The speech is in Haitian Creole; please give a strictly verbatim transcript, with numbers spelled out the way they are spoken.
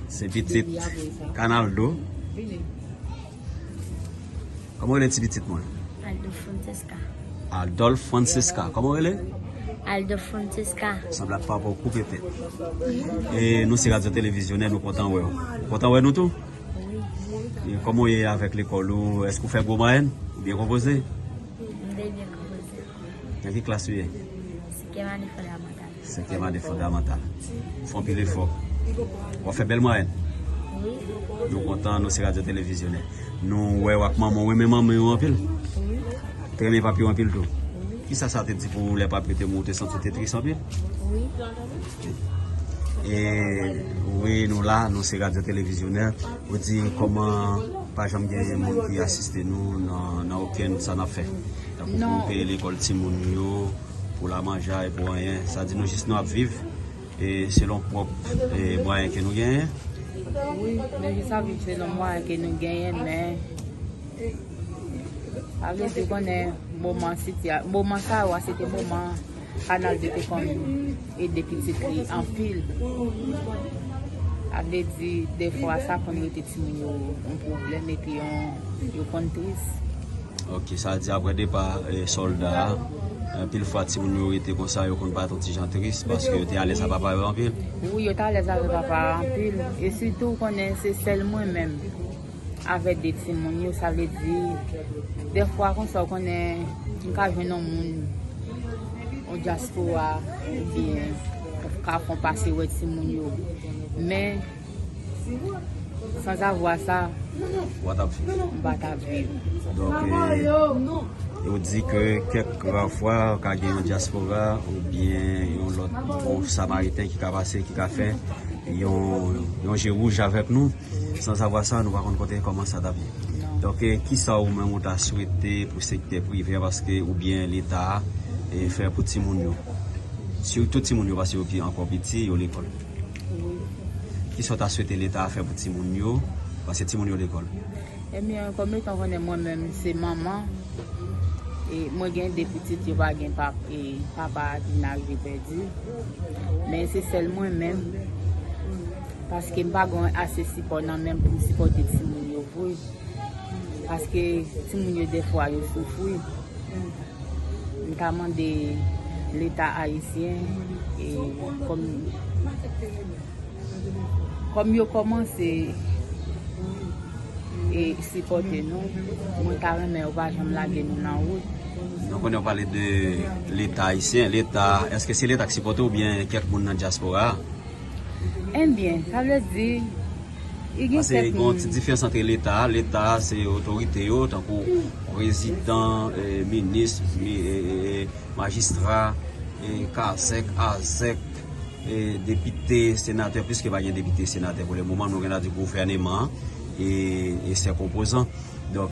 Se pitit Kanaldo. Kòman w rele ti pitit mwen? Aldo Francesca. Adolphe Francesca. Kòman w rele? Aldo Francesca. Sanble ak papa w koupe tèt. E nou se radyo televizyonè, nou kontan wè w. Kontan wè nou tou? Wi. E kòman w ye avèk lekòl ou? Èske w fè gwo mwayèn? Ou byen konpoze? M te byen konpoze. Nan ki klas ou ye? Senkyèm ane fondamantal. Senkyèm ane fondamantal. Ou fè anpil efò. W ap fè bèl mwayèn. Wi. Nou kontan, nou se radyo televizyonè. Nou wè w ak manman w, renmen manman w anpil. Wi. Te renmen papi w anpil tou. Kisa sa te di pou ou lè papi w te mouri, ou te santi w te tris anpil? Wi. E wi, nou la, nou se radyo televizyonè. Ou di kòman pa janm gen moun ki asiste nou nan, nan okenn sa n ap fè. Tankou pou peye lekòl timoun yo, pou lamanjay, pou anyen. Sa di nou jis nou ap viv e selon pwòp e mwayen ke nou genyen. Wi, nou jis ap viv selon mwayen ke nou genyen, men sa vle di konnen moman sitya-, moman sa yo a, se te moman Kanaldo te konn ede pitit li anpil. Sa vle di, defwa sa konn rete timoun yo yon pwoblèm epi yon, yo konn tris. Ok, sa di apre depa e, sòlda a, anpil fwa timoun yo rete konsa, yo konn parèt yon ti jan tris paske yo te alèz ak papa yo anpil. Wi, yo te alèz avèk papa yo anpil. E sitou, ou konnen se sèl mwen menm avèk de timoun yo, sa vle di, defwa konsa, ou konnen, m ka jwenn yon moun, yon dyaspora, oubyen, ka fè yon pase wè timoun yo. Men, sanzavwa sa, Ou pa t ap viv. M pa t ap viv. Donk, e, yo di ke kèk ra fwa, ka gen yon dyaspora oubyen yon lòt bon samariten ki ka pase, ki ka fè yon, yon je wouj avèk nou. Sanzavwa sa, nou pa konn kote kòman sa t ap ye. Donk, e, kisa ou menm ou ta swete pou sektè prive a, paske oubyen Leta a, e, fè pou timoun yo? Sitou timoun yo, paske yo pi, ankò piti, yo lekòl. Kisa w ta swete Leta a fè pou timoun yo? Paske timoun yo lekòl. Ebyen, kòm etan konnen mwen menm se manman, e mwen gen de pitit, yo pa gen pap, e papa ki vin arive pèdi. Men se sèl mwen menm, paske m pa gen ase sipò nan menm pou m sipòte timoun yo vre. Paske timoun yo defwa yo soufri. M ta mande Leta ayisyen, e kòm, kòm yo kòmanse e sipòte nou, mwen ta renmen yo pa janm lage nou nan wout. Donk, konnen w pale de Leta ayisyen. Leta, èske se Leta k sipòte w oubyen kèk moun nan dyaspora a? Ebyen, sa vle di, i gen Paske kèk gen yon ti moun. Diferans ant Leta a. Leta a se otorite yo, tankou prezidan, e, minis, mi-, e, e, e, majistra, e, kazèk, azèk, e, depite, senatè, pliske pa gen depite, senatè pou le moman, nou gen la di gouvèneman an, e, e sè konpozan.